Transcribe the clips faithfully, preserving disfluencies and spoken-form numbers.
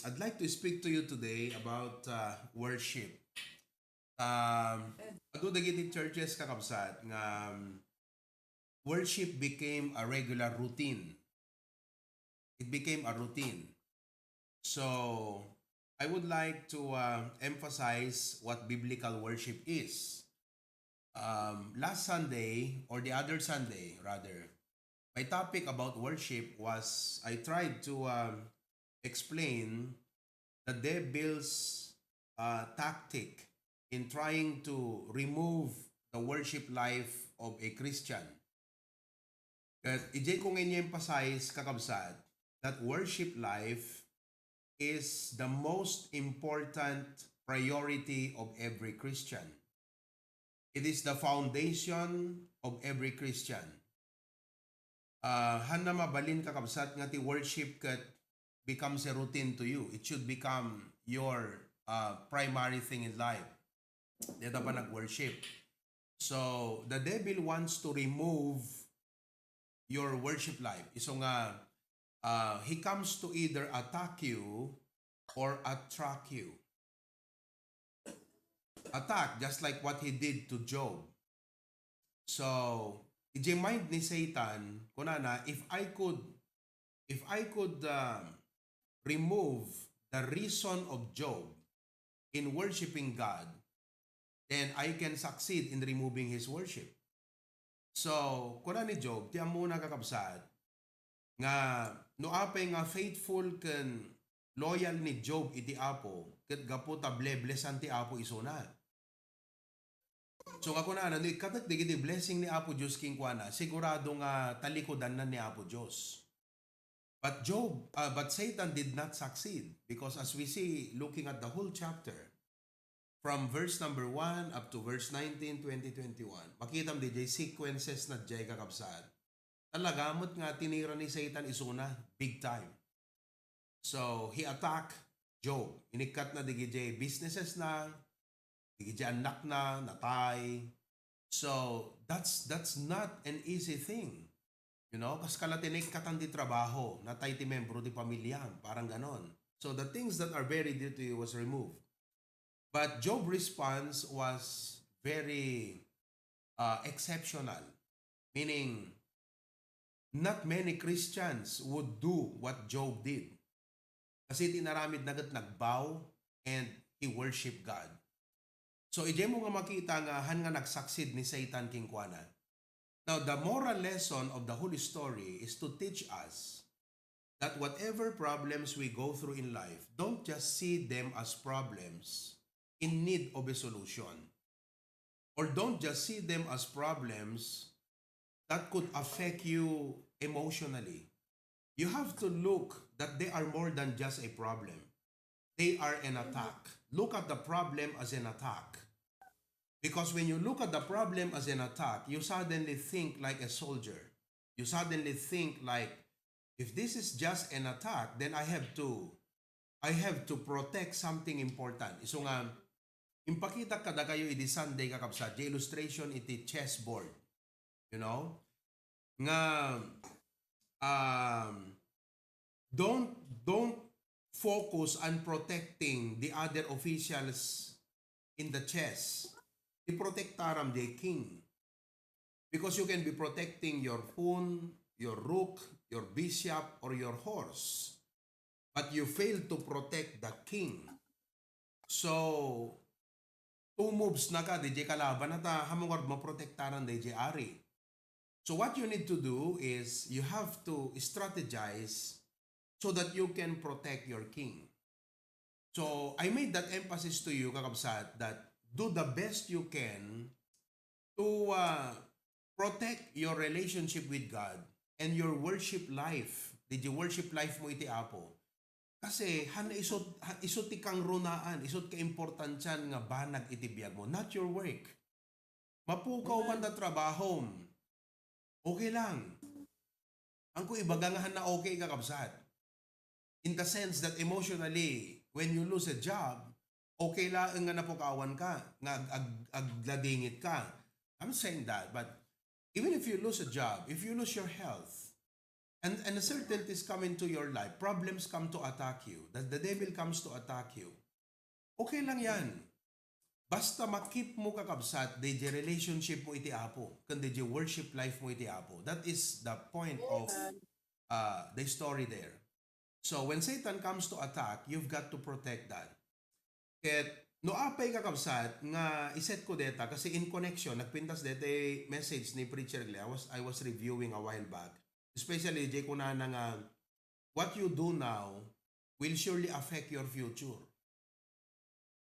I'd like to speak to you today about uh, worship. Um, adu dagiti churches, kakabsat, nga um, worship became a regular routine. It became a routine. So, I would like to uh, emphasize what biblical worship is. Um, last Sunday, or the other Sunday, rather, my topic about worship was I tried to um, explain the devil's uh, tactic in trying to remove the worship life of a Christian. Ket idiay ko nga ini-emphasize, kakabsat, that worship life is the most important priority of every Christian. It is the foundation of every Christian. Ah, hanna mabalin, kakabsat, nga ti worship ket becomes a routine to you. It should become your uh, primary thing in life. Deta pa nag-worship. So, the devil wants to remove your worship life. Isu nga, uh, he comes to either attack you or attract you. Attack, just like what he did to Job. So, idiay mind ni Satan, kunana, if I could, if I could um, remove the reason of Job in worshiping God, then I can succeed in removing his worship. So, kuna ni Job, ti ammona, kakabsat, nga no apay nga faithful ken loyal ni Job iti Apo, ket gapu ta bleblessan ti Apo isuna. So, nga kunana, no ikkatek dagiti blessing ni Apo Dios kenkuana, sigurado nga talikudanna ni Apo Dios. But Job, uh, but Satan did not succeed because as we see, looking at the whole chapter, from verse number one up to verse nineteen, twenty, twenty-one, makitam diay sequences na diay, kakabsat. Talaga met nga tinira ni Satan isuna, big time. So, he attacked Job. Inikkatna dagiti businesses na, dagiti annakna, natay. So, that's that's not an easy thing. You know, kas kala ti naikkatan ti trabaho, natay ti membro ti pamilyam, parang ganon. So, the things that are very dear to you was removed. But Job's response was very uh, exceptional. Meaning, not many Christians would do what Job did. Kasi ti inaramidna ket nagbow and he worshiped God. So, idiay mo nga makita nga han nga nagsucceed ni Satan kenkuana. Now, the moral lesson of the whole story is to teach us that whatever problems we go through in life, don't just see them as problems in need of a solution. Or don't just see them as problems that could affect you emotionally. You have to look that they are more than just a problem. They are an attack. Look at the problem as an attack. Because when you look at the problem as an attack, you suddenly think like a soldier. You suddenly think like, if this is just an attack, then I have to, I have to protect something important. Isu nga, impakita kadakayo idi Sunday, kakabsat, di illustration iti chessboard. You know? Nga, um, don't, don't focus on protecting the other officials in the chess. Iprotektaram diay king. Because you can be protecting your pawn, your rook, your bishop, or your horse. But you fail to protect the king. So, two moves na ka, diay kalaban na ta, hamungar maprotektaran diay ari. So what you need to do is you have to strategize so that you can protect your king. So I made that emphasis to you, kakabsat, that do the best you can to uh, protect your relationship with God and your worship life. Did you worship life mo iti Apo? Kasi han isut, han isut ti kangrunaan, isut kaimportansian nga banag iti biag mo, not your work. Mapukaw man da trabahom. Okay lang. Angko ibaga nga han na okay, kakabsat. In the sense that emotionally, when you lose a job, okay laeng nga napukawan ka, nga ag, ag, agladingit ka. I'm saying that, but even if you lose a job, if you lose your health, And, and uncertainties come into your life. Problems come to attack you. The, the devil comes to attack you. Okay lang yan. Basta ma-keep mo, kakabsat, di di relationship mo iti Apo, ken di di worship life mo iti Apo. That is the point of, uh, the story there. So when Satan comes to attack, you've got to protect that. Ket no apay, kakabsat, nga iset ko deta, kasi in connection, nagpintas deta message ni Preacher Glenn. I was, I was reviewing a while back. Especially, di kunana nga, what you do now will surely affect your future.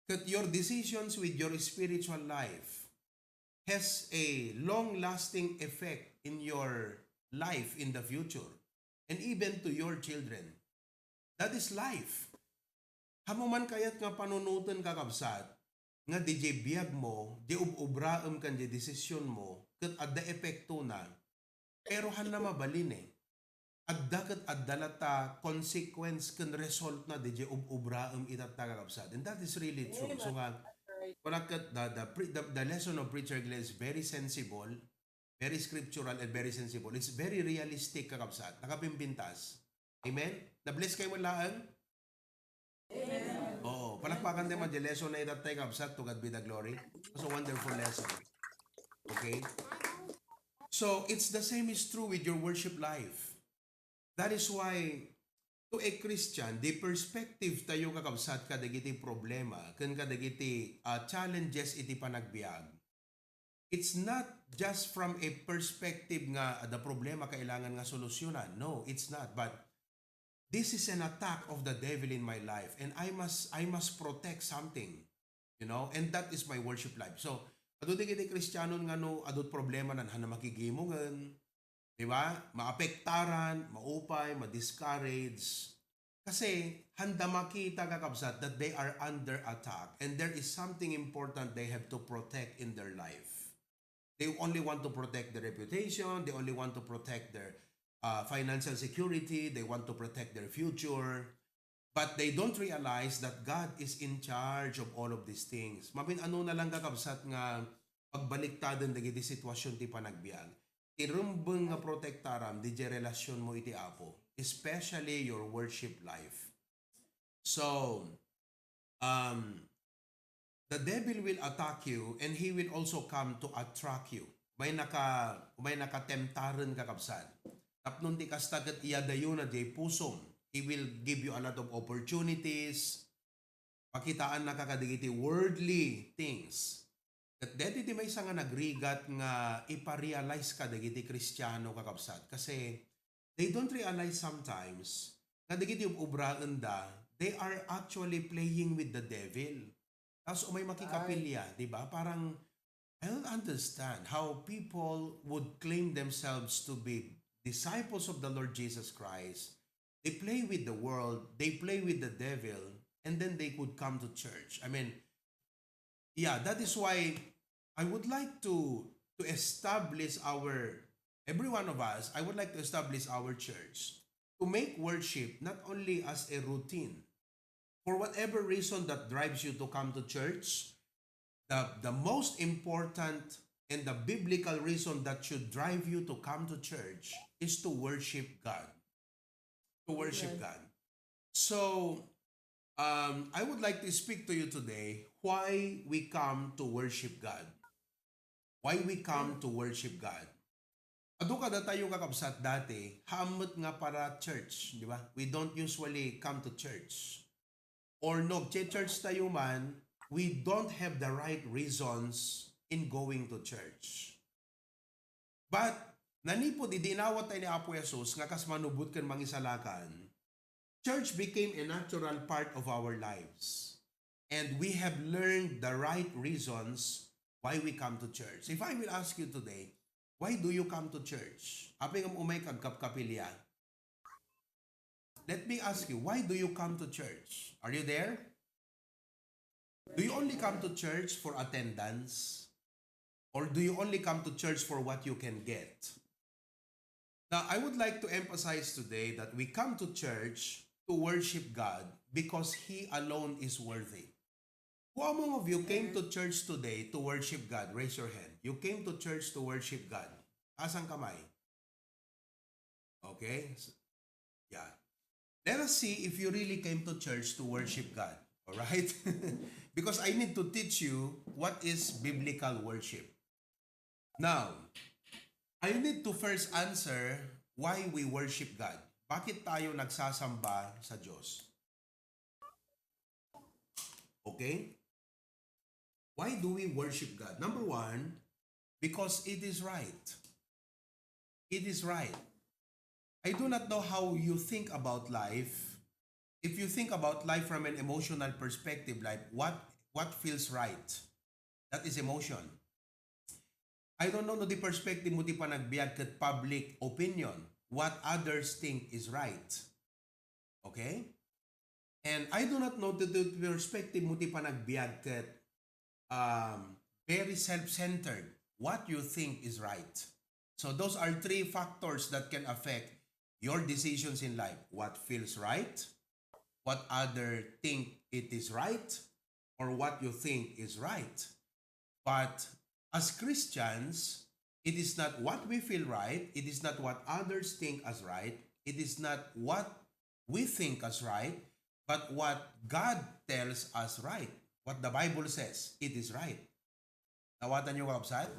Ket your decisions with your spiritual life has a long-lasting effect in your life in the future and even to your children. That is life. Haanmo man kayat nga panunoten, kakabsat, nga di jay biag mo, jay ub-ubraem ken jay desisyon mo, ket adda epekto na, pero haanna mabalin eh. Adda ket adda latta consequence ken result na di jay ub-ubraem itatta, kakabsat. And that is really true. So nga, kunak ket the, the, pre- the, the lesson of Preacher Glenn is very sensible, very scriptural, and very sensible. It's very realistic, kakabsat. Nakapimpintas. Amen? Na-bless kayo man laeng? Amen. Oo, palakpakan tayo man di lesson na itattay, kabsat. To God be the glory. It was a wonderful lesson. Okay? So, it's the same is true with your worship life. That is why, to a Christian, the perspective tayo, kakabsat, kadagiti problema, ken kadagiti, ah, challenges iti panagbiag, it's not just from a perspective nga, ah, the problema kailangan nga solusyonan. No, it's not. But this is an attack of the devil in my life, and I must, I must protect something, you know, and that is my worship life. So, adu dagiti Kristianon nga no, adut problema nan, haanna makigimungen, di ba? Maapektaran, maupay, ma-discourage. Kasi, haanda makita, kakabsat, that they are under attack, and there is something important they have to protect in their life. They only want to protect their reputation. They only want to protect their, uh, financial security. They want to protect their future. But they don't realize that God is in charge of all of these things. Mamin-ano na lang, kakabsat, nga pagbaliktaden dagiti sitwasyon ti panagbiag. Ti rumbeng nga protektaram, di jay relasyon mo iti Apo, especially your worship life. So, um, the devil will attack you, and he will also come to attract you. May naka-, may nakatemtaren, kakabsat. Tapno ti kasta ket iyadayona diay pusom. He will give you a lot of opportunities. Pakitaannaka kadagiti worldly things. Ket deti ti maysa nga nagrigat nga ipa-realize kadagiti Kristiano, kakabsat. Kasi they don't realize sometimes nga dagiti ub-ubraenda, they are actually playing with the devil. Tapos umay makikapilya, di ba? Parang, I don't understand how people would claim themselves to be disciples of the Lord Jesus Christ. They play with the world, they play with the devil, and then they could come to church. I mean, yeah, that is why I would like to, to establish our, every one of us, I would like to establish our church to make worship not only as a routine. For whatever reason that drives you to come to church, the, the most important and the biblical reason that should drive you to come to church is to worship God. To worship God. So, um, I would like to speak to you today why we come to worship God. Why we come to worship God. Adu kadatayo, kakabsat, dati, haammet nga para church, di ba? We don't usually come to church. Or no, church tayo man, we don't have the right reasons in going to church. But, nanipod idi inawat tayo ni Apo Jesus nga kas manubot ken mangisalakan, church became a natural part of our lives. And we have learned the right reasons why we come to church. If I will ask you today, why do you come to church? Apay ngem umay ka agkapkapilya? Let me ask you, why do you come to church? Are you there? Do you only come to church for attendance? Or do you only come to church for what you can get? Now, I would like to emphasize today that we come to church to worship God because He alone is worthy. Who among of you came to church today to worship God? Raise your hand. You came to church to worship God. Taas ang kamay. Okay? S- Yeah. Let us see if you really came to church to worship God. All right? Because I need to teach you what is biblical worship. Now, I need to first answer why we worship God. Bakit tayo nagsasamba sa Diyos? Okay? Why do we worship God? Number one, because it is right. It is right. I do not know how you think about life. If you think about life from an emotional perspective, like what what feels right, that is emotion. I don't know no di perspective mo ti panagbiag ket public opinion, what others think is right. Okay? And I do not know the, the perspective mo ti panagbiag ket um, very self-centered. What you think is right. So those are three factors that can affect your decisions in life. What feels right, what other think it is right, or what you think is right. But as Christians, it is not what we feel right, it is not what others think as right, it is not what we think as right, but what God tells us right. What the Bible says, it is right. Nawatan niyo, kakabsat?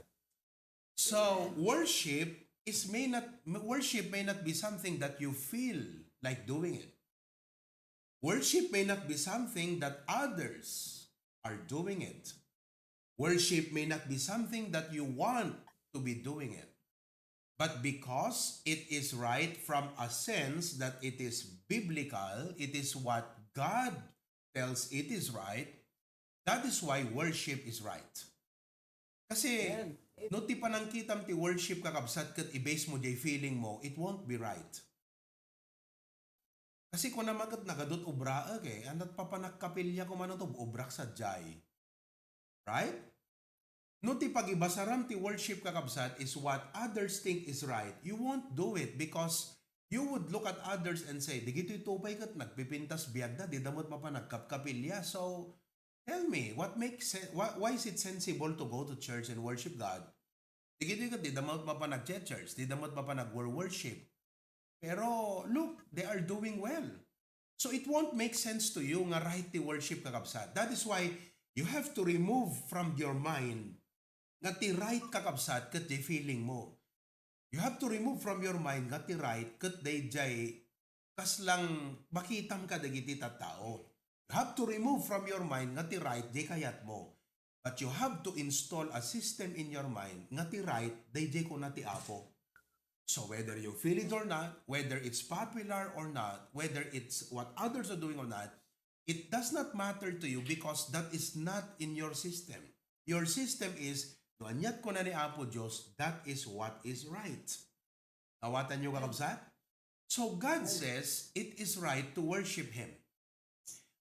So, worship is may not worship may not be something that you feel like doing it. Worship may not be something that others are doing it. Worship may not be something that you want to be doing it. But because it is right from a sense that it is biblical, it is what God tells it is right, that is why worship is right. Kasi, Amen. No ti panangkitam ti worship, kakabsat, ket i-base mo jay feeling mo, it won't be right. Kasi kuna man ket nagadut obraek eh, anat papanagkapilya ko man to obrak sadiay. Right? No ti pagibasaram ti worship, kakabsat, is what others think is right, you won't do it because you would look at others and say, "Digitoy tupay ket nagpipintas biagda, dida met mapan nagkapkapilya." So, tell me, what makes sen- why, why is it sensible to go to church and worship God? Digitoy ket dida met mapan nagche-church, dida met mapan nagwor-worship. Pero look, they are doing well. So it won't make sense to you nga right ti worship, kakabsat. That is why you have to remove from your mind nga ti right, kakabsat, ket ti feeling mo. You have to remove from your mind nga ti right ket dayjay kaslang makitam kadagiti tattao. You have to remove from your mind nga ti right jay kayat mo. But you have to install a system in your mind nga ti right dayjay kuna ti Apo. So whether you feel it or not, whether it's popular or not, whether it's what others are doing or not, it does not matter to you because that is not in your system. Your system is, no aniat kuna ni Apo Dios, that is what is right. Nawatan niyo, kakabsat? So God says it is right to worship Him.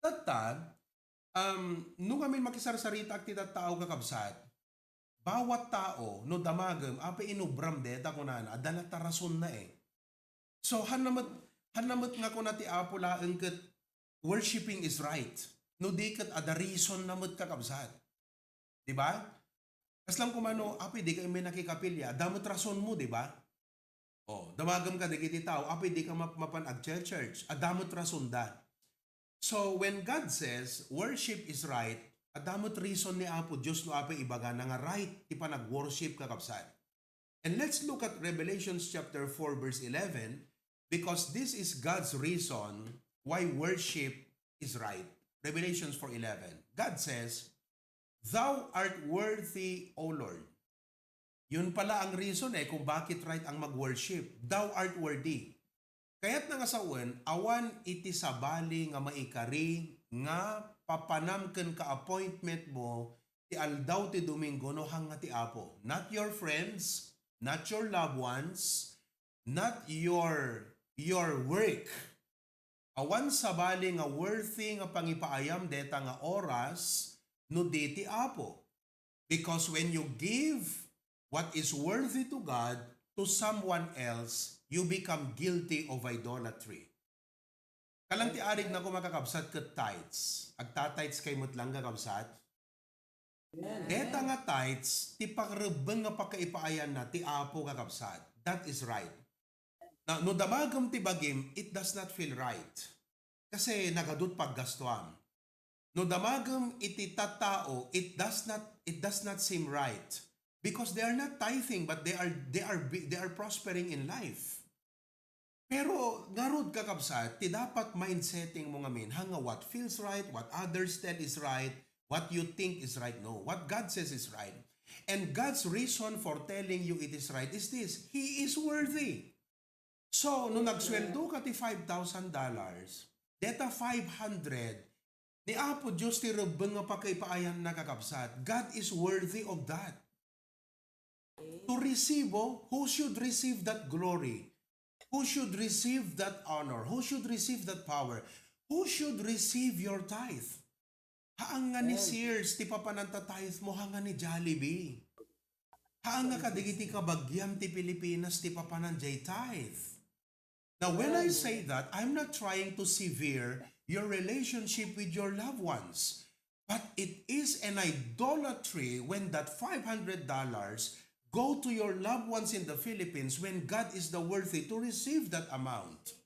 Tatta, um, no ngamin makisarsaritaak ti tattao, kakabsat, bawat tao, no damagem, apay inubram deta kunana, adda latta rasonna eh. So, hanna met, hanna met nga kuna ti Apo laeng ket worshiping is right. No di ket adda reason na met, kakabsat. Di ba? Kaslam kumano, apay di ka immay nakikapilya, adda met rason mo, di ba? Oh, damagem kadagiti tao, apay di ka map- mapan agche-church, adda met rason da. So, when God says worship is right, adda met reason ni Apo Dios no apay ibagana nga right ti panag-worship, kakabsat. And let's look at Revelation chapter four verse eleven, because this is God's reason why worship is right. Revelation four eleven. God says, "Thou art worthy, O Lord." Yun pala ang reason eh kung bakit right ang mag-worship. "Thou art worthy." Kayatna nga sawen, awan iti sabali nga maikari nga papanam ken ka-appointment mo ti aldaw ti Domingo no hanga ti Apo. Not your friends, not your loved ones, not your your work. Awan sabali nga worthy nga pangipaayam deta nga oras no di ti Apo. Because when you give what is worthy to God to someone else, you become guilty of idolatry. Kalang ti arig na ko, makakabsat, ket tithes. Agta-tithes kay met lang, kakabsat. Deta nga tithes, ti pagrebbeng nga pakaipaayanna ti Apo, kakabsat. That is right. Na, no damagem ti bagim, it does not feel right. Kasi nagadut paggastuam. No damagem iti tattao, it does not, it does not seem right. Because they are not tithing, but they are, they are, they are prospering in life. Pero ngarud, kakabsat, ti dapat mindsetting mo ngamin, ha nga what feels right, what others tell is right, what you think is right. No, what God says is right. And God's reason for telling you it is right is this: He is worthy. So, no nagsweldo ka ti five thousand dollars, deta five hundred, ni Apo Dios ti rebbeng nga pakipaayanna, kakabsat. God is worthy of that. To receive, oh, who should receive that glory? Who should receive that honor? Who should receive that power? Who should receive your tithe? Haan nga ni Sears ti papanan ta tithe mo, haan nga ni Jollibee. Haan nga kadagiti kabagiam ti Pilipinas ti papanan jay tithe. Now, when I say that, I'm not trying to sever your relationship with your loved ones. But it is an idolatry when that five hundred dollars go to your loved ones in the Philippines when God is the worthy to receive that amount.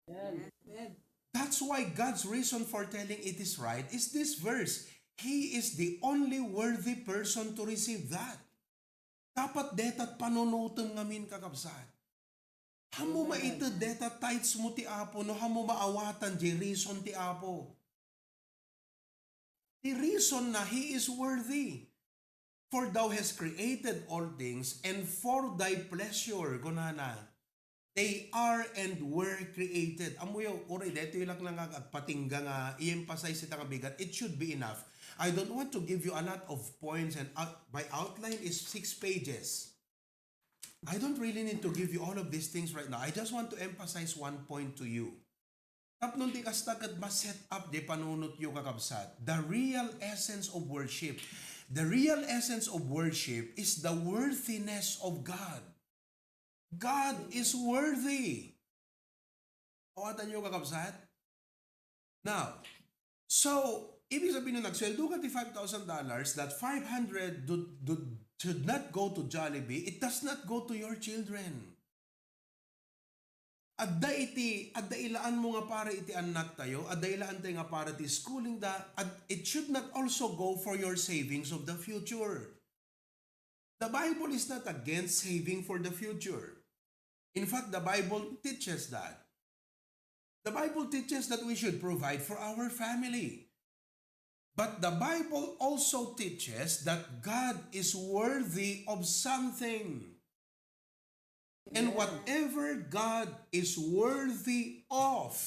Amen. That's why God's reason for telling it is right is this verse. He is the only worthy person to receive that. Dapat deta ti panunutem ngamin, kakabsat. Haan mo maited deta tithes mo ti Apo, no haan mo maawatan jay reason ti Apo. Ti reason na, He is worthy. For thou hast created all things, and for thy pleasure, kunana, they are and were created. Ammoyo, uray, daytoy lang nga agpatingga nga i-emphasize ita nga bigat, it should be enough. I don't want to give you a lot of points, and out-, my outline is six pages. I don't really need to give you all of these things right now. I just want to emphasize one point to you. Tapno ti kasta ket ma-set up ti panunotyo, kakabsat. The real essence of worship. The real essence of worship is the worthiness of God. God is worthy. Awatanyo, kakabsat? Now, so, ibig sabihin, no nagsweldo ka ti five thousand dollars, that five hundred do, do, should not go to Jollibee, it does not go to your children. Adda iti, adda ilaanmo nga para iti annaktayo, adda ilaantayo nga para ti schooling da, ad-, it should not also go for your savings of the future. The Bible is not against saving for the future. In fact, the Bible teaches that. The Bible teaches that we should provide for our family. But the Bible also teaches that God is worthy of something. And whatever God is worthy of,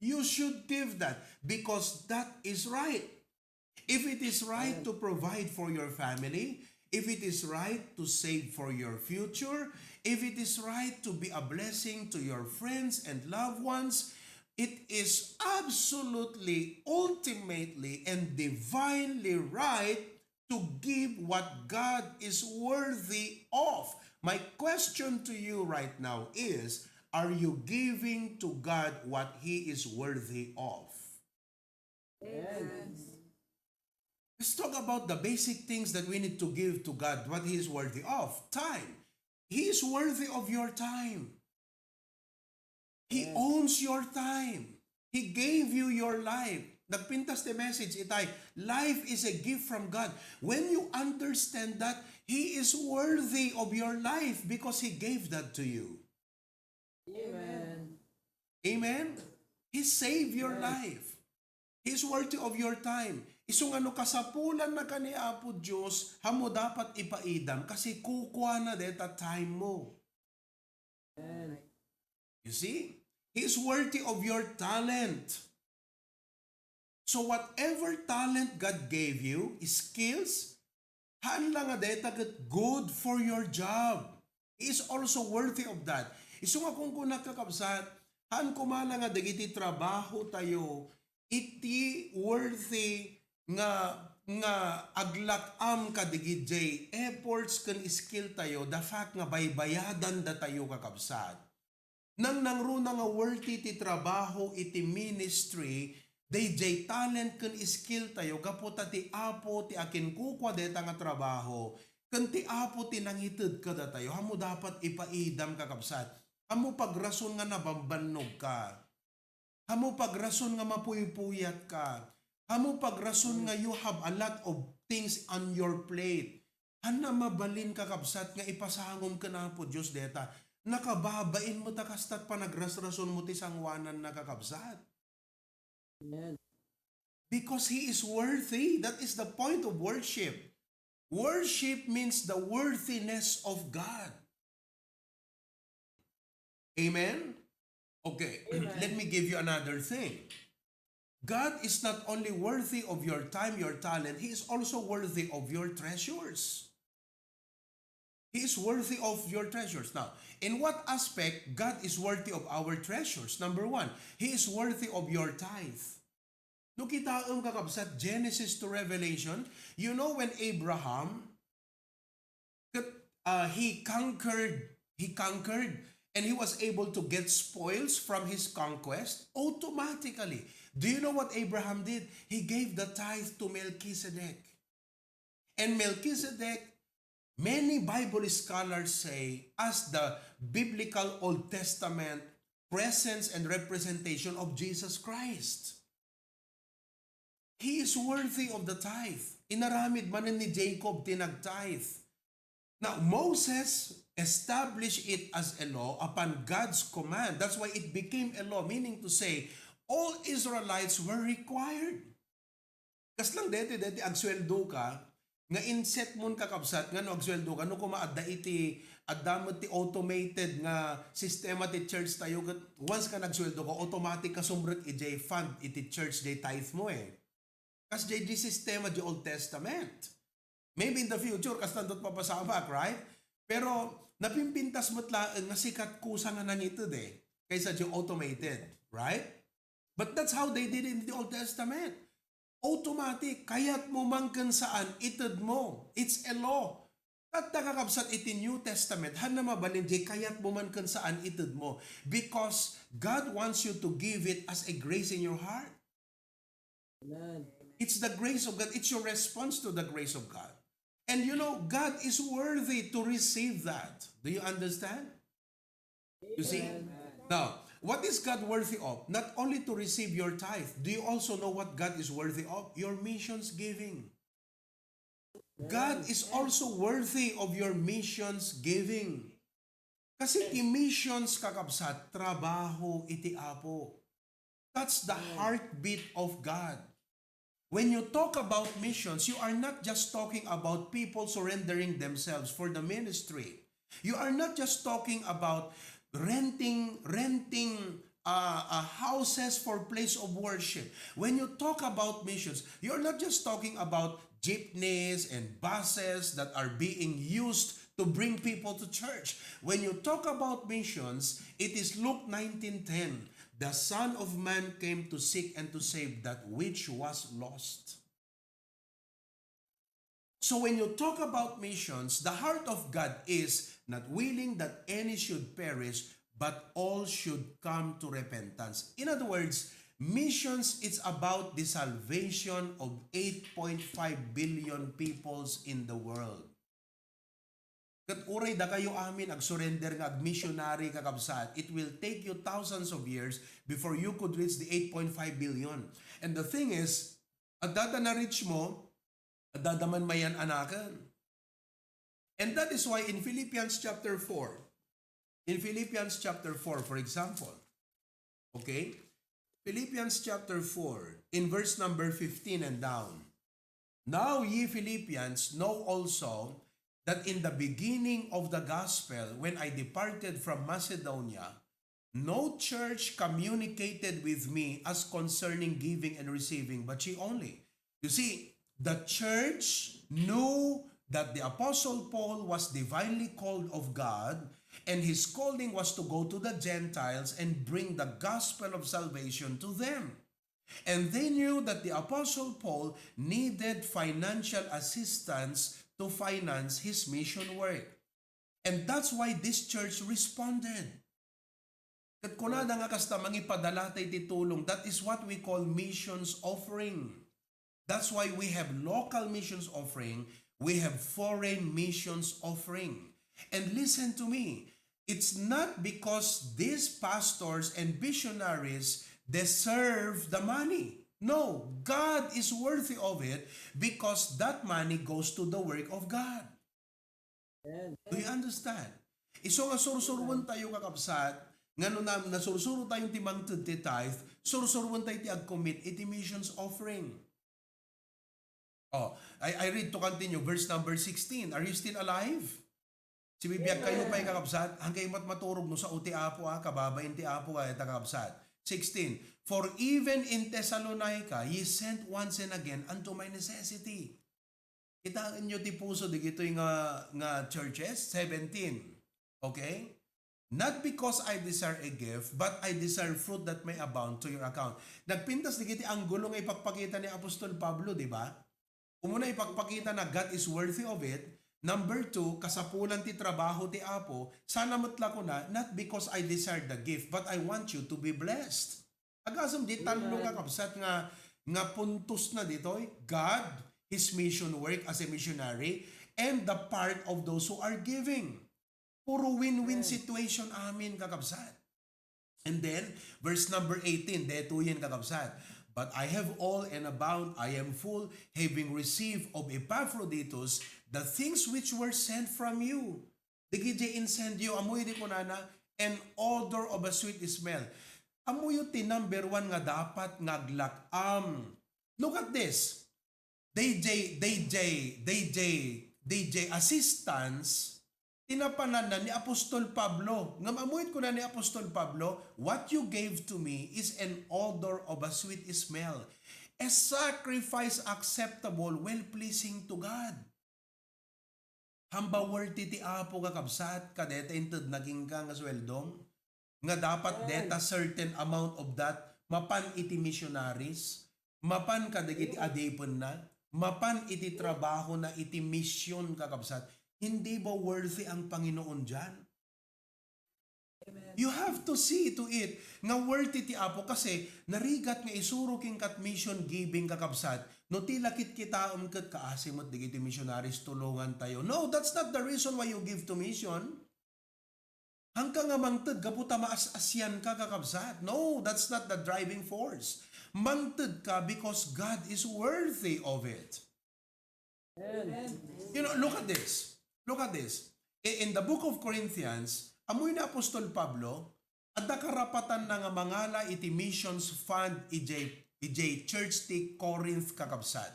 you should give that, because that is right. If it is right to provide for your family, if it is right to save for your future, if it is right to be a blessing to your friends and loved ones, it is absolutely, ultimately, and divinely right to give what God is worthy of. My question to you right now is, are you giving to God what He is worthy of? Yes. Let's talk about the basic things that we need to give to God, what He is worthy of. Time. He is worthy of your time. He owns your time. He gave you your life. Nagpintas ti message itay, life is a gift from God. When you understand that, He is worthy of your life because He gave that to you. Amen. Amen? He saved your life. He is worthy of your time. Isu nga no kasapulannaka ni Apo Dios, haan mo dapat ipaidam kasi kukuana deta time mo. Amen. You see? He is worthy of your talent. So whatever talent God gave you, skills, haan la nga deta ket good for your job. He is also worthy of that. Isu nga kunkunakabsat, haan koma la nga dagiti trabaho tayo iti worthy nga, nga aglak-am kadigidiay efforts ken skill tayo, the fact nga baybayadan datayo, kakabsat. Nangnangruna nga worthy ti trabaho iti ministry, daydiay talent ken skill tayo gapu ta ti Apo ti akinkukua dayta nga trabaho, ken ti Apo ti nangited kadatayo. Haan mo dapat ipaidam, kakabsat. Amo pagrason nga nabambannog ka. Amo pagrason nga mapuypuyat ka. Amo pagrason nga you have a lot of things on your plate. Hanna mabalin, kakabsat, nga ipasangom ken Apo Dios deta. Nakababain mo ta kastat panagrasrason mo ti sangoanan na, kakabsat. Amen. Because He is worthy. That is the point of worship. Worship means the worthiness of God. Amen? Okay, Amen. Let me give you another thing. God is not only worthy of your time, your talent, He is also worthy of your treasures. He is worthy of your treasures. Now, in what aspect God is worthy of our treasures? Number one, He is worthy of your tithe. No kitaem, kakabsat, Genesis to Revelation, you know when Abraham, ket, uh, he conquered, he conquered, and he was able to get spoils from his conquest, automatically. Do you know what Abraham did? He gave the tithe to Melchizedek. And Melchizedek, many Bible scholars say, as the biblical Old Testament presence and representation of Jesus Christ. He is worthy of the tithe. Inaramid manen ni Jacob ti nagtithe. Now, Moses established it as a law upon God's command. That's why it became a law, meaning to say, all Israelites were required. Kasla daytoy, daytoy agsueldo ka, nga inset mon, kakabsat, nga no agsueldo ka, no koma adda iti, adda met ti automated nga sistema ti church tayo, ket once nga nagsueldo ka, automatic nga sumrek idiay fund iti church diay tithe mo eh. Kas diay di sistema di Old Testament. Maybe in the future, kastan dot papasamak, right? Pero napimpintas met laeng nga sika ti kusa nga nangited eh, kaysa di automated, right? But that's how they did it in the Old Testament. Automatic, kayat mo man ken saan, ited mo. It's a law. Tatta, kakabsat, iti New Testament, hanna mabalin di kayat mo man ken saan, ited mo. Because God wants you to give it as a grace in your heart. Amen. It's the grace of God. It's your response to the grace of God. And you know, God is worthy to receive that. Do you understand? You see? Amen. Now, what is God worthy of? Not only to receive your tithe, do you also know what God is worthy of? Your missions giving. God is also worthy of your missions giving. Kasi ti missions, kakabsat, trabaho iti Apo. That's the heartbeat of God. When you talk about missions, you are not just talking about people surrendering themselves for the ministry. You are not just talking about renting renting uh, uh, houses for place of worship. When you talk about missions, you're not just talking about jeepneys and buses that are being used to bring people to church. When you talk about missions, it is Luke nineteen ten. The Son of Man came to seek and to save that which was lost. So when you talk about missions, the heart of God is not willing that any should perish, but all should come to repentance. In other words, missions, it's about the salvation of eight point five billion peoples in the world. Ket uray dakayo amin agsurrender nga agmissionary, kakabsat, it will take you thousands of years before you could reach the eight point five billion. And the thing is, adda ta na-reach mo, adda ta man mayan-anaken. And that is why in Philippians chapter four, in Philippians chapter four, for example, okay? Philippians chapter four, in verse number fifteen and down. Now ye Philippians know also that in the beginning of the gospel, when I departed from Macedonia, no church communicated with me as concerning giving and receiving, but ye only. You see, the church knew that the Apostle Paul was divinely called of God, and his calling was to go to the Gentiles and bring the gospel of salvation to them. And they knew that the Apostle Paul needed financial assistance to finance his mission work. And that's why this church responded. Ket kunada nga kasta, mangipadala tay ti tulong. That is what we call missions offering. That's why we have local missions offering, we have foreign missions offering. And listen to me, It's not because these pastors and missionaries deserve the money. No, God is worthy of it because that money goes to the work of God. Amen. Do you understand? Isu nga sursuruan tayo, kakabsat, nga no na, nasursuro tayo ti mangted ti tithe, sursuruan tayo ti agcommit iti missions offering. Oh, I, I read to continue, verse number sixteen. Are you still alive? Sibibiag kayo pay, kakabsat, hangkay mat maturog no sao ti Apo, ah, kababain ti Apo, ah, ita, kakabsat. Sixteen, "For even in Thessalonica, ye sent once and again unto my necessity." Kitaenyo ti puso digitoy nga, nga churches, seventeen. Okay? "Not because I desire a gift, but I desire fruit that may abound to your account." Nagpintas digiti anggulo nga ipakpakita ni Apostol Pablo, di ba? Umuna, ipakpakita na God is worthy of it. Number two, kasapulan ti trabaho ti Apo. Sana met la kuna, "Not because I desire the gift, but I want you to be blessed." Agasem di tallo, kakabsat, nga, nga puntos na ditoy: God, His mission work as a missionary, and the part of those who are giving. Puro win-win situation amin, kakabsat. And then, verse number eighteen, detoyen, kakabsat. "But I have all and abound, I am full, having received of Epaphroditus the things which were sent from you." Dagiti incendio, ammoyo ti kunana, "an odor of a sweet smell." Ammoyo ti number one nga dapat nga aglak-am. Look at this. Dayjay, dayjay, dayjay, dayjay assistance, tinapananna ni Apostol Pablo. Ngem ammoyo ti kuna ni Apostol Pablo, "What you gave to me is an odor of a sweet smell, a sacrifice acceptable, well-pleasing to God." Hamba worthy ti Apo, kakabsat, kadeta intedna kenka nga sueldom? Nga dapat deta certain amount of that mapan iti missionaries, mapan kadagiti adipenna, mapan iti trabahona iti mission, kakabsat. Hindi ba worthy ang Panginoon diyan? You have to see to it nga worthy ti Apo, kasi narigat nga isuro kenka ti mission giving, kakabsat, no ti la kitkitaem ket kaasi met dagiti missionaries, tulongan tayo. No, that's not the reason why you give to mission. Hangka nga mangted gapu ta maas-asianka, kakabsat. No, that's not the driving force. Mangtedka because God is worthy of it. Amen. You know, look at this. Look at this. I- In the book of Corinthians, ammoy ni Apostol Pablo, adda karapatanna nga mangala iti missions fund ijay, ijay church ti Corinth, kakabsat.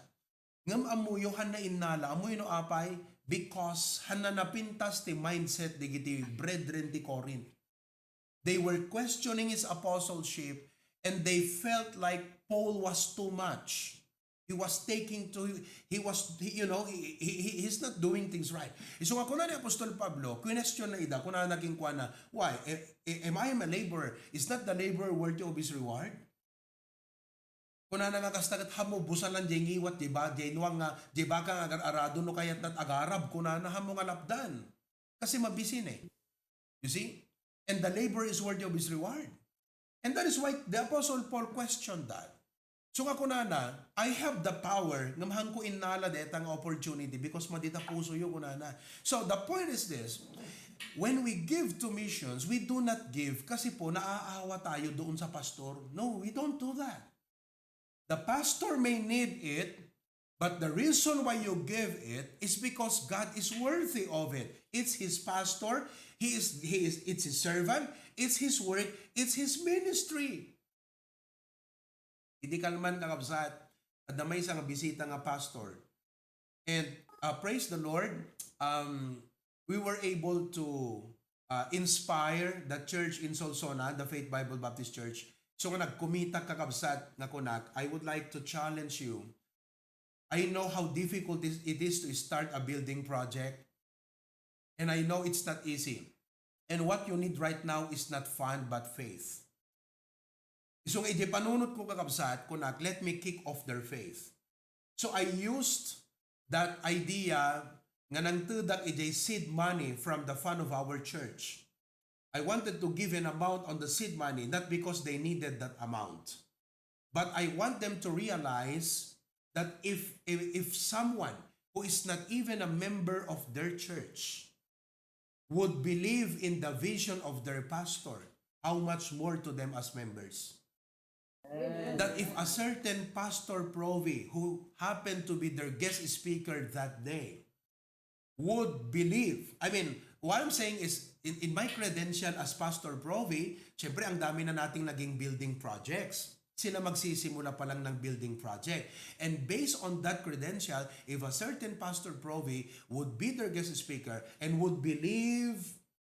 Ngem ammoyo, hanna innala, ammoyo no apay? Because hanna napintas ti mindset dagiti brethren ti Corinth. They were questioning his apostleship, and they felt like Paul was too much. He was taking to, he was, he, you know, he, he, he- he's not doing things right. Isu nga kuna ni Apostol Pablo, question na ida, kuna na kenkuana, "Why? A- a- am I a laborer? Is not the laborer worthy of his reward?" Kunana nga kasta ket, "Hammo, busalan jay ngiwat, jay ba-, jay nuang nga, jay baka nga agar-arado no kayatna ti agarab," kunana, "hammo nga lapdan. Kasi mabisi ne." You see? "And the labor is worthy of his reward." And that is why the Apostle Paul questioned that. So nga kunana, "I have the power, ngem hanko innala deta nga opportunity because madita pusoyo," kunana. So the point is this, when we give to missions, we do not give kasi po naaawa tayo doon sa pastor. No, we don't do that. The pastor may need it, but the reason why you give it is because God is worthy of it. It's his pastor, he is, he is, it's his servant, it's his work, it's his ministry. Idi kalman, kakabsat, adda maysa nga bisita nga pastor. And, uh, praise the Lord, um, we were able to, uh, inspire the church in Solsona, the Faith Bible Baptist Church. So nga nagkumitak, kakabsat, nga kunak, "I would like to challenge you. I know how difficult it is, it is to start a building project. And I know it's not easy. And what you need right now is not fund but faith." Isu nga iti panunot ko, kakabsat, kunak, "Let me kick off their faith." So I used that idea nga nangtedak iti seed money from the fund of our church. I wanted to give an amount on the seed money, not because they needed that amount, but I want them to realize that if, if, if someone who is not even a member of their church would believe in the vision of their pastor, how much more to them as members? That if a certain Pastor Provi, who happened to be their guest speaker that day, would believe, I mean, what I'm saying is, in, in my credential as Pastor Provi, syempre, ang dami na nating naging building projects. Sila magsisimula pa lang ng building project. And based on that credential, if a certain Pastor Provi would be their guest speaker and would believe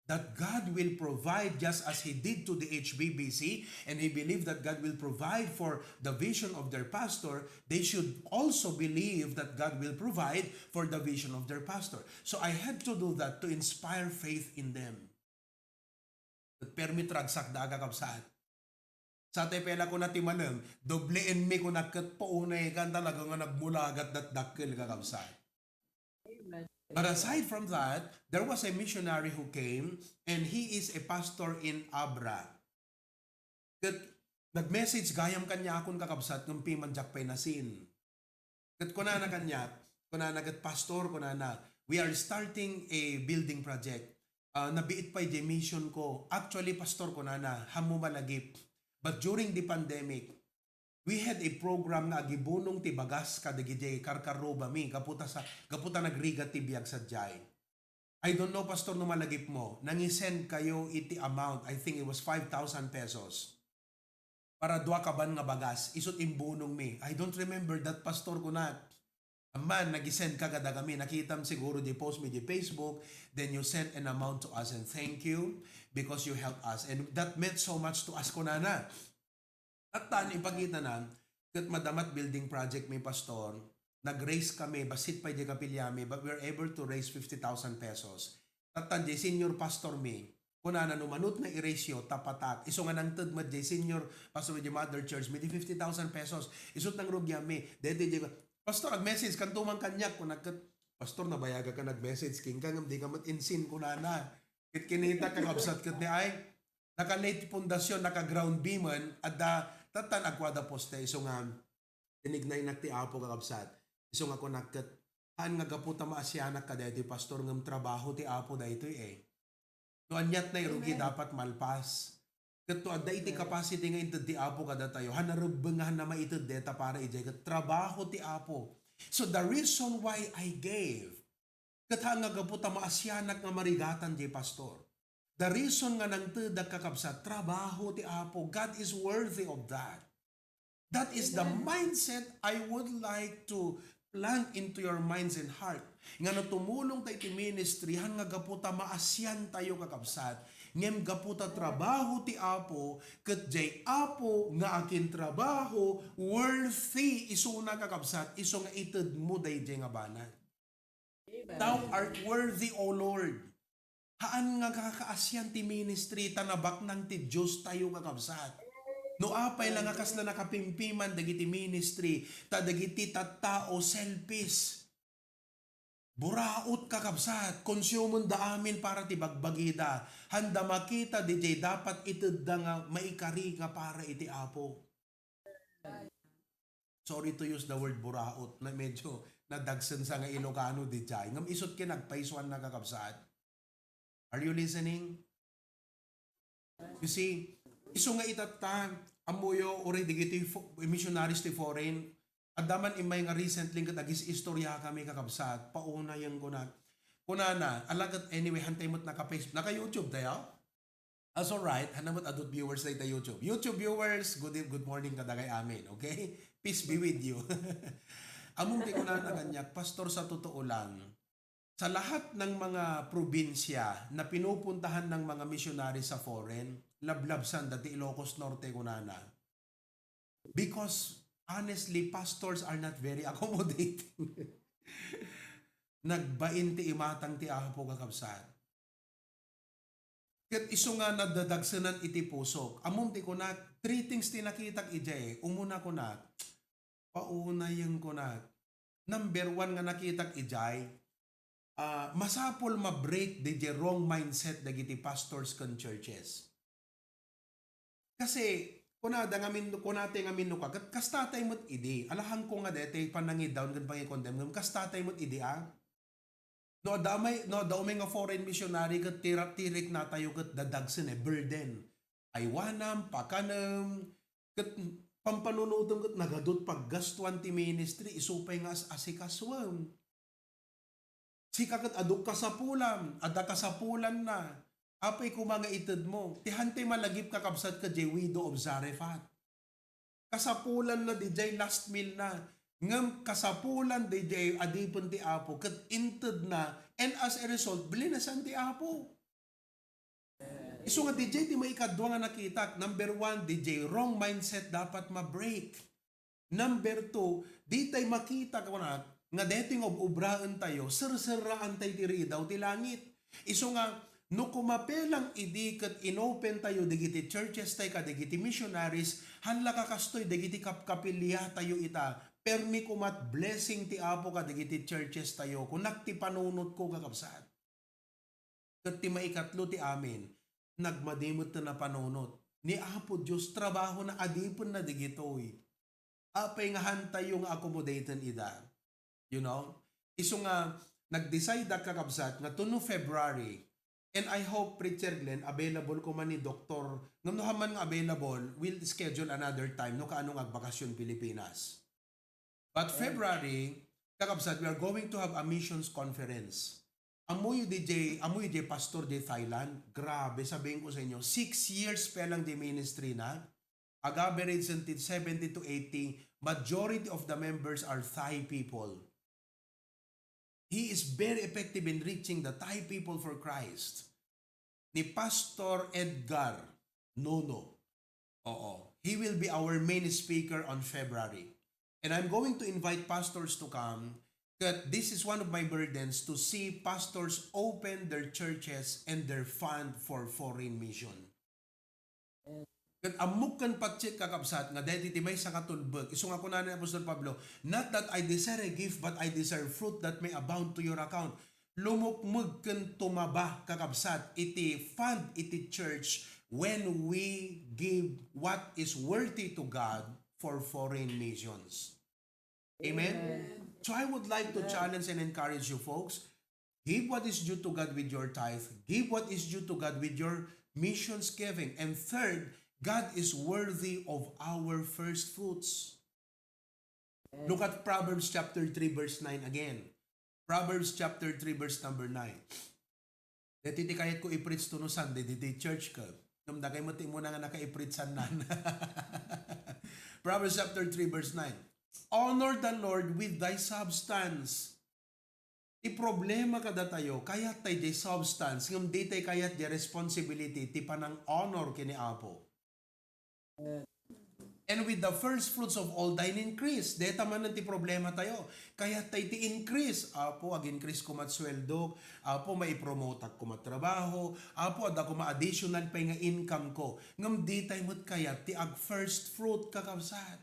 that God will provide just as He did to the H B B C, and he believed that God will provide for the vision of their pastor, they should also believe that God will provide for the vision of their pastor. So I had to do that to inspire faith in them. Ket permi ti ragsakda, kakabsat. Sa tay pay la kuna ti malem, dobleenmi kuna ket paunay kan talaga nga nagmulagat datdakkel, kakabsat. But aside from that, there was a missionary who came, and he is a pastor in Abra. Ket nag-message gayam kaniakon, kakabsat, ngem piman diak pay nasin. Ket kunana kaniak, kunana ket, "Pastor," kunana, "we are starting a building project. Ah, nabiit pay diay mission ko. Actually, Pastor," kunana, "hammo malagip. But during the pandemic, we had a program nga agibunong ti bagas kadagiti karkarrubami gapu ta sa, gapu ta nagrigat ti biag sadiay. I don't know, Pastor, no malagipmo, nangisend kayo iti amount, I think it was five thousand pesos, para dua ka van nga bagas, isut' imbunongmi." "I don't remember that, Pastor," kunak. "Amman, nagisend ka kadagami. Nakitam siguro di post mi di Facebook, then you sent an amount to us, and thank you because you helped us. And that meant so much to us," kunana. Tattan, ipakitana, ket madamat building project mi, Pastor. Nag-raise kami, bassit pay di kapiliami, but we were able to raise fifty thousand pesos. Tattan, di senior pastor mi, kunana, "No manut nga i-raise yo, tapatak." Isu nga nangted met di senior pastor di mother church mi, di fifty thousand pesos. Isut' nangrugianmi. Deti di, "Pastor, ag-message kanto man kaniak," kunak ket, "Pastor, nabayagak a nag-message kenka, ngem dika met insin," kunana. Ket kinitak, kakabsat, ket ni ay, naka-lay ti pundasyon, naka-ground beamen, adda, tattan, agkuada poste, isu nga, tinignaynak ti Apo, kakabsat. Isu nga kunak ket, "Haan nga gapu ta maasianak kadaytoy, Pastor, ngem trabaho ti Apo daytoy, eh. No aniat nga irugi, dapat malpas. Ket no adda iti capacity nga inted ti Apo kadatayo, haan a rebbeng nga haan a maited deta para idiay, ket trabaho ti Apo." So the reason why I gave, ket haan nga gapu ta maasianak nga marigatan diay, Pastor. The reason nga nangtedak, kakabsat, trabaho ti Apo. God is worthy of that. That is the mindset I would like to plant into your minds and heart. Nga no tumulong ta iti ministry, haan nga gapu ta maasian tayo, kakabsat. Ngem gapu ta trabaho ti Apo, ket diay Apo nga akintrabaho, worthy isuna, kakabsat, isu nga itedmo daydiay nga banag. Thou art worthy, O Lord. Haan nga kakaasian ti ministry ta nabaknang ti Dios tayo, kakabsat. No apay la nga kasla nakapimpiman dagiti ministry, ta dagiti tattao selfish. Buraot, kakabsat, konsumenda amin para ti bagbagida. Haanda makita didiay dapat itedda nga maikari nga para iti Apo. Sorry to use the word buraot, na medyo nadagsen sa nga Ilocano didiay. Ngem isut' ket nagpaisuan na, kakabsat. Are you listening? You see, isu nga itatta, ammoyo, uray dagiti fo-, missionaries ti foreign, adda man immay nga recently ket agis-istorya kami, kakabsat, paunay nga kuna. Kunana, ala ket anyway, hantay met naka-Face-, naka-YouTube tayo? That's all right. Haan met adut viewers dayta YouTube. YouTube viewers, good e-, good morning kadagay amin, okay? Peace be with you. Ammom ti kunana kaniak, "Pastor, sa totoo lang, sa lahat ng mga probinsya na pinupuntahan ng mga missionary sa foreign, lablabsan da ti Ilocos Norte," kunana. Because, honestly, pastors are not very accommodating. Nagbain ti imatang ti Apo, kakabsat. Ket isu nga nadadagsenan iti pusok. Ammom ti kunak, three things ti nakitak idiay. Umuna kunak, paunay nga kunak. Number one nga nakitak idiay, ah, masapul ma-break didiay wrong mindset dagiti pastors ken churches. Kasi, kunada ngamin, kunatay ngamin no ka, ket kastatay met idi. Alahanko nga daytoy panangidaon ken pangikondem, ngem kastatay met idi, ah. No adda may, no adda umay nga foreign missionary ket tira-, tiriknatayo ket dadagsen, eh, burden. Aywanam, pakanem, ket pampanunotem ket nagadut paggastuan ti ministry, isu pay nga as-, asikasuem. Sika ket adu kasapulam, adda kasapulanna. Apay koma nga itedmo. Ti hantay malagip, kakabsat, ket diay widow of Zarephath. Kasapulanna diay last meal na. Ngem kasapulan diay adipen ti Apo, ket intedna, and as a result, blinasan ti Apo. Isu nga diay ti maikadua nga nakitak. Number one, diay wrong mindset dapat ma-break. Number two, ditay makita, kunak, nga daytoy nga ob-obraentayo, serserraantay ti ridaw ti langit. Isu nga, no kumapelang idi ket inopentayo dagiti churchestayo kadagiti missionaries, hala, kakastoy dagiti kapkapiliatayo ita, permi komat blessing ti Apo kadagiti churchestayo, kunak ti panunotko, kakabsat. Ket ti maikatlo ti amin, nagmadi met ti napanunot. Ni Apo Dios, trabahona, adipenna dagitoy. Apay nga hantayo nga accommodaten ida? You know? Isu nga, nag-decide-ak, kakabsat, nga to no February, and I hope, Preacher Glenn, available koma ni Doktor, ngem no haan man nga available, we'll schedule another time, no kaano nga agbakasyon Pilipinas. But February, kakabsat, we are going to have a missions conference. Ammoyo diay, ammoyo diay pastor diay Thailand? Grabe, sabienko sa inyo, six years pa lang diay ministry na. Ag-average until seventy to eighty, majority of the members are Thai people. He is very effective in reaching the Thai people for Christ. Ni Pastor Edgar Nono. Oo. He will be our main speaker on February. And I'm going to invite pastors to come, but this is one of my burdens, to see pastors open their churches and their fund for foreign mission. Ket ammok ken pattiek, kakabsat, nga daytoy ti maysa nga tulbek. Isu nga kuna ni Apostol Pablo, "Not that I desire a gift, but I desire fruit that may abound to your account." Lumukmeg ken tumaba, kakabsat, iti fund iti church when we give what is worthy to God for foreign missions. Amen? Amen. So I would like to challenge and encourage you folks. Give what is due to God with your tithe. Give what is due to God with your missions giving. And third, God is worthy of our first fruits. Look at Proverbs chapter three, verse nine again. Proverbs chapter three, verse number nine. Daytoy ti kayatko i-preach to no Sunday, ditoy church ko. Ngem dagay met ti umuna nga naka-i-preach sannan. Proverbs chapter three, verse nine. "Honor the Lord with thy substance." Ti problema kadatayo, kayat tay diay substance, ngem di tay kayat diay responsibility ti panang-honor ken ni Apo. And with the first fruits of all thine increase. Deta manen ti problema tayo. Kayat tay ti increase. "Apo, ag-increase komat sueldok. Apo, maipromoteak komat trabaho. Apo, adda koma additional pay nga income ko." Ngem di tay met kayat ti ag-first fruit, kakabsat.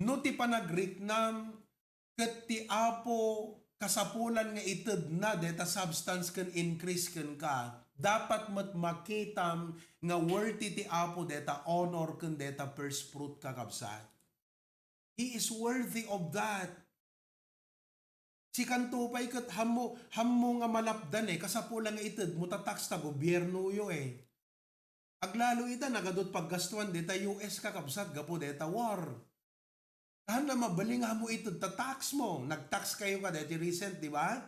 No ti panagriknam ket ti Apo kasapulan nga itedna deta substance ken increase kenka, dapat met makitam nga worthy ti Apo deta honor ken deta first fruit, kakabsat. He is worthy of that. Sikanto pay ket hammo, hammo nga malapdan, eh, kasapulan nga itedmo ta tax ta gobiernoyo, eh. Aglalo ita, nagadut paggastuan deta U S, kakabsat, gapu deta war. Haan la mabalin nga ammo ited ta tax mo. Nag-tax kayo ka deti recent, di ba?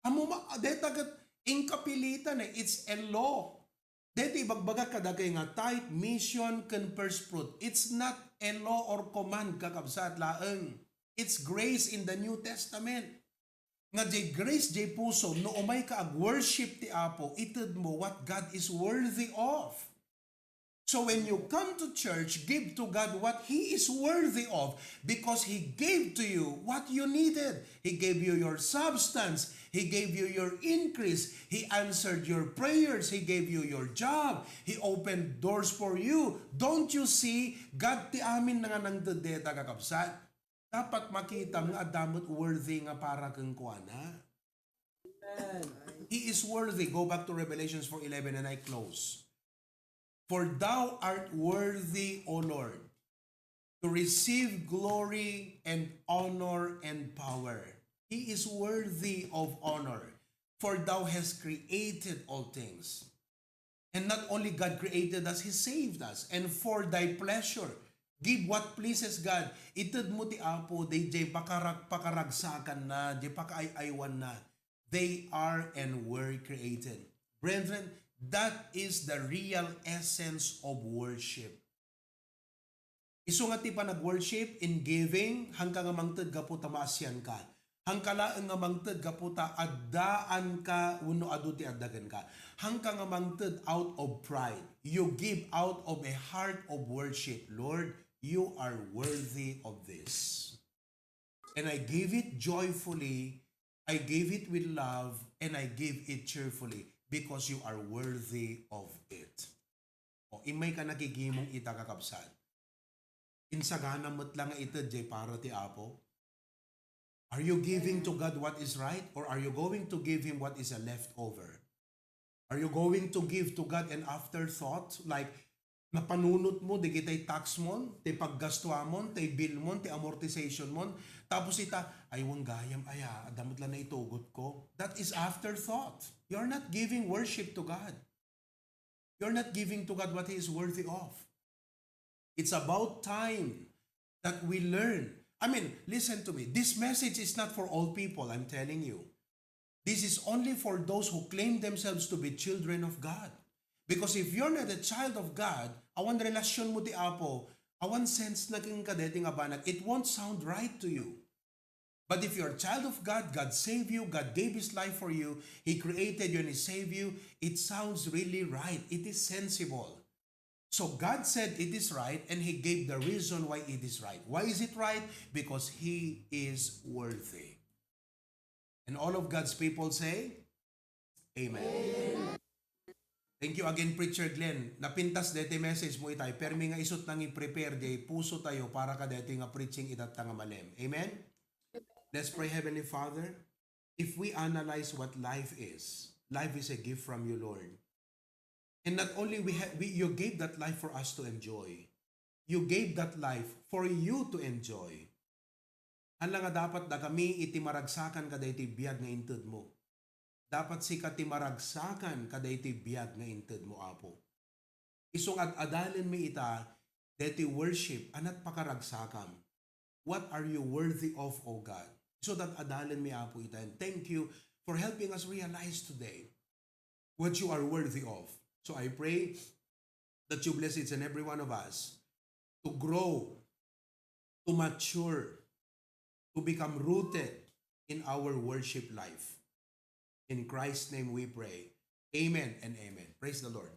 Ammo ma, deta ket inkapilitan, eh. It's a law. Deti ibagbagak kadakay nga tithe, mission, ken first fruit. It's not a law or command, kakabsat, laeng. It's grace in the New Testament. Nga diay grace, diay puso, no umay ka ag-worship ti Apo, ited mo what God is worthy of. So when you come to church, give to God what He is worthy of, because He gave to you what you needed. He gave you your substance. He gave you your increase. He answered your prayers. He gave you your job. He opened doors for you. Don't you see? God ti amin nga nangted deta, kakabsat. Dapat makitam nga adda met worthy nga para kenkuana. Amen. He is worthy. Go back to Revelations four eleven and I close. "For thou art worthy, O Lord, to receive glory and honor and power. He is worthy of honor. For thou hast created all things. And not only God created us, He saved us. And for thy pleasure, give what pleases God. Ited mo ti Apo, di jay pakarag-, pakaragsakan na, jay pakaay-aywan na. They are and were created. Brethren, that is the real essence of worship. Isu nga ti panag-worship in giving, hangka nga mangted gapu ta maasianka. Hangka laeng nga mangted gapu ta addaanka wenno adu ti adda kenka. Hangka nga mangted out of pride. You give out of a heart of worship. Lord, you are worthy of this. And I give it joyfully, I give it with love, and I give it cheerfully because you are worthy of it. O, immay ka nakigimong ita, kakabsat. Insagana met la nga ited jay para ti Apo. Are you giving to God what is right, or are you going to give Him what is a leftover? Are you going to give to God an afterthought? Like, napanunot mo, dagitay tax mon, ti paggastuamon, ti bill mon, ti amortization mon. Tapos ita, "Ay, wen gayam aya, adda met la naitugot ko." That is afterthought. You're not giving worship to God. You're not giving to God what He is worthy of. It's about time that we learn. I mean, listen to me. This message is not for all people, I'm telling you. This is only for those who claim themselves to be children of God. Because if you're not a child of God, awan relasyon mo ti Apo, awan sense na kenka deti nga banag, it won't sound right to you. But if you're a child of God, God saved you, God gave His life for you, He created you and He saved you, it sounds really right. It is sensible. So God said it is right, and He gave the reason why it is right. Why is it right? Because He is worthy. And all of God's people say, Amen. Thank you again, Preacher Glenn. Napintas deti message mo itay. Permi nga isut nang i-prepare di puso tayo para kadeti nga preaching itatta nga malem. Amen? Let's pray, Heavenly Father. If we analyze what life is, life is a gift from you, Lord. And not only we, ha- we you gave that life for us to enjoy. You gave that life for you to enjoy. Hala nga dapat dakami iti maragsakan kadaytoy biag nga inted mo. Dapat sika ti maragsakan kadaytoy biag nga inted mo, Apo. Isu nga ad-adalenmi ita, daytoy worship, anat pakaragsakam. What are you worthy of, O God? So that adalenmi, Apo, ita. And thank you for helping us realize today what you are worthy of. So I pray that you bless each and every one of us to grow, to mature, to become rooted in our worship life. In Christ's name we pray. Amen and amen. Praise the Lord.